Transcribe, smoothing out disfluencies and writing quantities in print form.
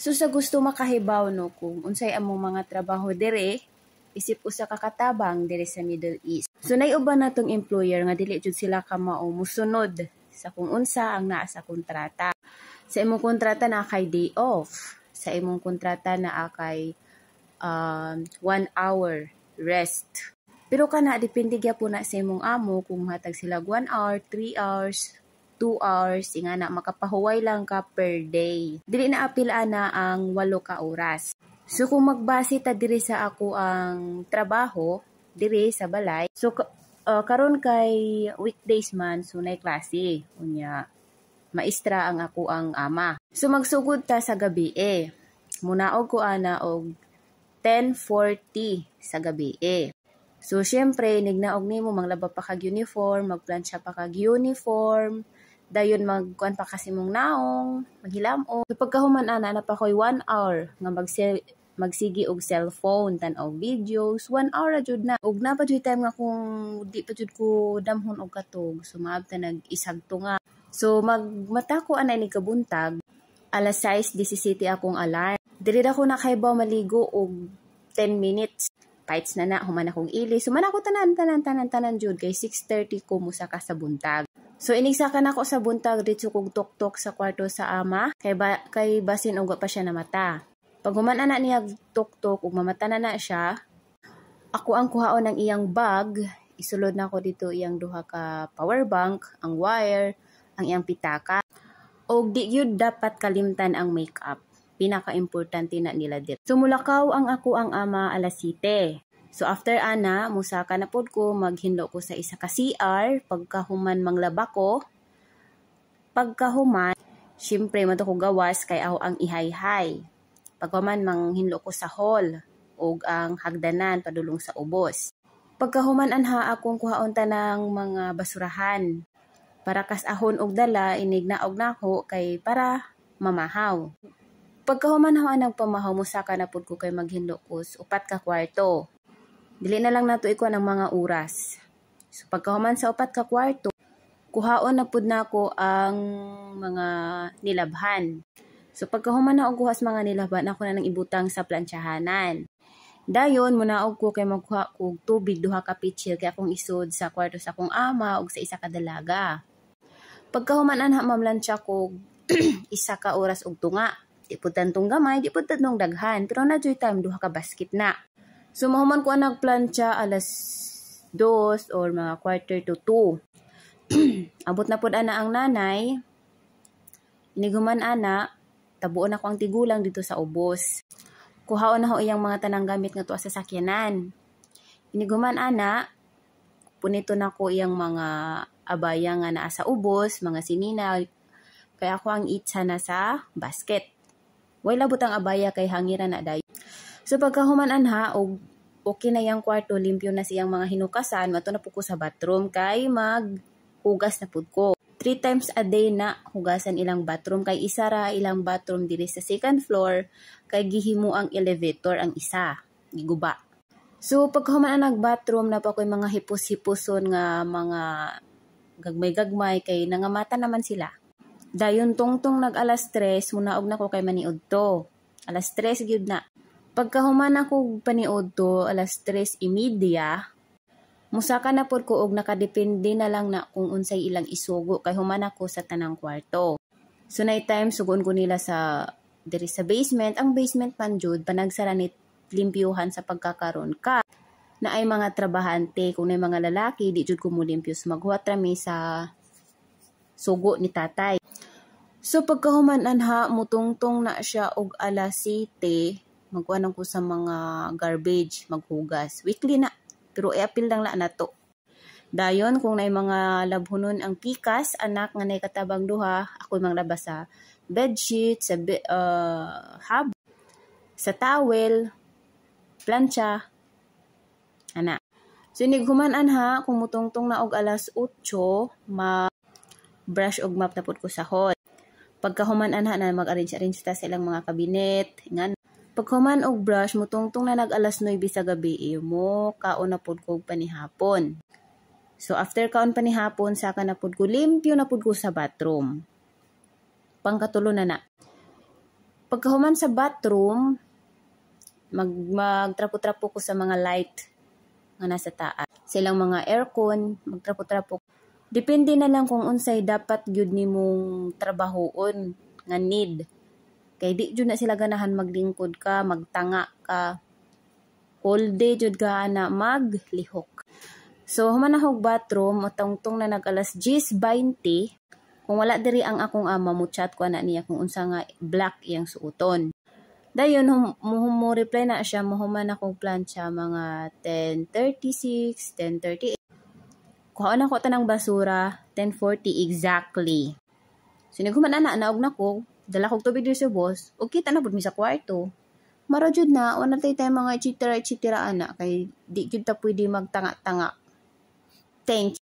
So sa gusto makahibaw, no, kung unsay among mga trabaho dire isip usa ka katabang dire sa Middle East. So nay uban natong employer nga dili jud sila kamao musunod sa kung unsa ang naa sa kontrata. Sa imong kontrata naa kay day off. Sa imong kontrata naa kay 1 hour rest. Pero kana depende gyapon na sa imong amo kung hatag sila 1 hour, 3 hours, 2 hours, ingana makapahuway lang ka per day. Dili na apil ana ang 8 ka oras. So kung magbase ta diri sa ako ang trabaho diri sa balay, so karon kay weekdays man, so nay klase. Unya maestra ang ako ang ama. So magsugod ta sa gabi eh. Munaog ko ana og 10:40 sa gabi eh. So syempre nignaog nimo, manglaba pa kag uniform, magplantsa pa kag uniform, dayon magkuan pa kasi mong naong, maghilamo. So pagkahuman ana, na pa koy 1 hour nga magsigi og cellphone, tan-aw videos, 1 hour ra jud na. Ug na pa jud time nga kung di pa jud ko damhon og katog, so maabta nag isag tunga. So magmata ko ana ni kabuntag, alas 6:17 akong alarm. Diri ra ko nakahibaw maligo og 10 minutes. Fights na na, human akong ili. So man ako tanan, tanan, tanan, tanan jud kay 6:30 ko musaka sa buntag. So inigsaka nako sa buntag, diretso kog tok-tok sa kwarto sa ama kay basin og pa siya namata. Pag human ana niya tok-tok ug mamata na na siya, ako ang kuhaon ang iyang bag, isulod nako dito iyang duha ka power bank, ang wire, ang iyang pitaka. Og di gyud dapat kalimtan ang makeup. Pinaka-importante na nila dito. So mulakaw ang ako ang ama alas 7. So after ana, musaka na pod ko, maghinlo ko sa isa ka CR, pagkahuman manglaba ko. Pagkahuman, syempre mo ko gawas kay ako ang ihayhay. Pagkahuman, manghinlo ko sa hall ug ang hagdanan padulong sa ubos. Pagkahuman anha, akong kuhaon tanang mga basurahan para kas-ahon og dala inig naog nako kay para mamahaw. Pagkahuman ako anang pamahaw, musaka na pud ko kay maghinlo ko sa upat ka kwarto. Dili na lang nato ikuan ang mga oras. So pagkahuman sa upat ka kwarto, kuhaon na pud nako ang mga nilabhan. So pagkahuman na og kuha sa mga nilabhan, ako na nang ibutang sa plantsahanan. Dayon munaog ko kay magkuha kog tubig, duha ka pitsil, kay akong isod sa kwarto sa akong ama ug sa isa ka dalaga. Pagkahuman anha, mamlantsa ko isa ka oras og tunga. Di pud tantong gamay, di pud tantong daghan, pero na joy time duha ka basket na. So mahuman ko ang nagplantsa alas 2 or mga 1:45. Abot na pud ana ang nanay. Inighuman ana, tabuon ako ang tigulang dito sa ubos. Kuhaon na ho iyang mga tanang gamit nga tuwa sa sakyanan. Inighuman ana, punito na ko iyang mga abaya nga naa sa ubos, mga sinina, kaya ako ang itsa na sa basket. Way labot ang abaya kay hangira na dayon. So pagkahuman anha og okay na yang kwarto, limpyo na siyang mga hinukasan, mato na po ko sa bathroom kay maghugas na pud ko. Three times a day na hugasan ilang bathroom kay isa ra ilang bathroom diri sa second floor kay gihimo ang elevator ang isa, giguba. So pagkahuman ang nag-bathroom na pa ko'y mga hipos-hiposon nga mga gagmay-gagmay kay nangamata naman sila. Dayon tungtong nag alas 3, munaog na ko kay maniud to. Alas 3 gyud na. Pagkahuman ako paniud to, alas 3:30, musaka na pod ko og nakadepende na lang na kung unsay ilang isugo kay human ako sa tanang kwarto. So night time sugon ko nila sa diri sa basement. Ang basement man jud panagsara ni limpyuhan sa pagkakaron ka na ay mga trabahante. Kung nay mga lalaki, di jud ko mulimpyo, so maghuwat rami sa sugo ni tatay. So pagkahuman anha, mutungtong na siya og alas 7, magkuan ko sa mga garbage, maghugas. Weekly na, pero i-apil lang la nato. Dayon kung naay mga labhonon ang pikas, anak nga nay katabang duha, ako'y manglaba sa bedsheet, sa hub, sa towel, plancha, ana. So inighuman anha, kung mutungtong na og alas 8, ma brush og map na pud ko sa hall. Pagkahuman anha na mag-arrange-arrange ta sa ilang mga kabinet, ngan. Paghuman og brush, mutungtong na nag alas 9 sa gabi, eh, mo kaon na pud ko panihapon. So after kaon panihapon, saka na pud ko, limpyo na pud ko sa bathroom. Pangkatulo na na. Pagkahuman sa bathroom, magtrapo-trapo ko sa mga light nga nasa taas. Sa ilang mga aircon, magtrapo-trapo. Depende na lang kung unsay dapat gyud nimong trabahoon nga need. Kay di jud na sila ganahan maglingkod ka, magtanga ka. Whole day jud ka na maglihok. So human na og bathroom, tungtong na nag alas 10:20. Kung wala diri ang akong ama, mo chat ko ana niya kung unsa nga black iyang suoton. Dayon mo reply na siya, mohuman akong plantsa mga 10:36, 10:38. Kuhaon ako tanang basura, 10:40 exactly. So naghuman ana, naog na ko, dala kog tubig diri sa ubos, ug kita na pud mi sa kwarto. Mara jud na, wala tay tay mga etcetera etcetera ana kay di jud ta pwede magtanga-tanga. Thank you.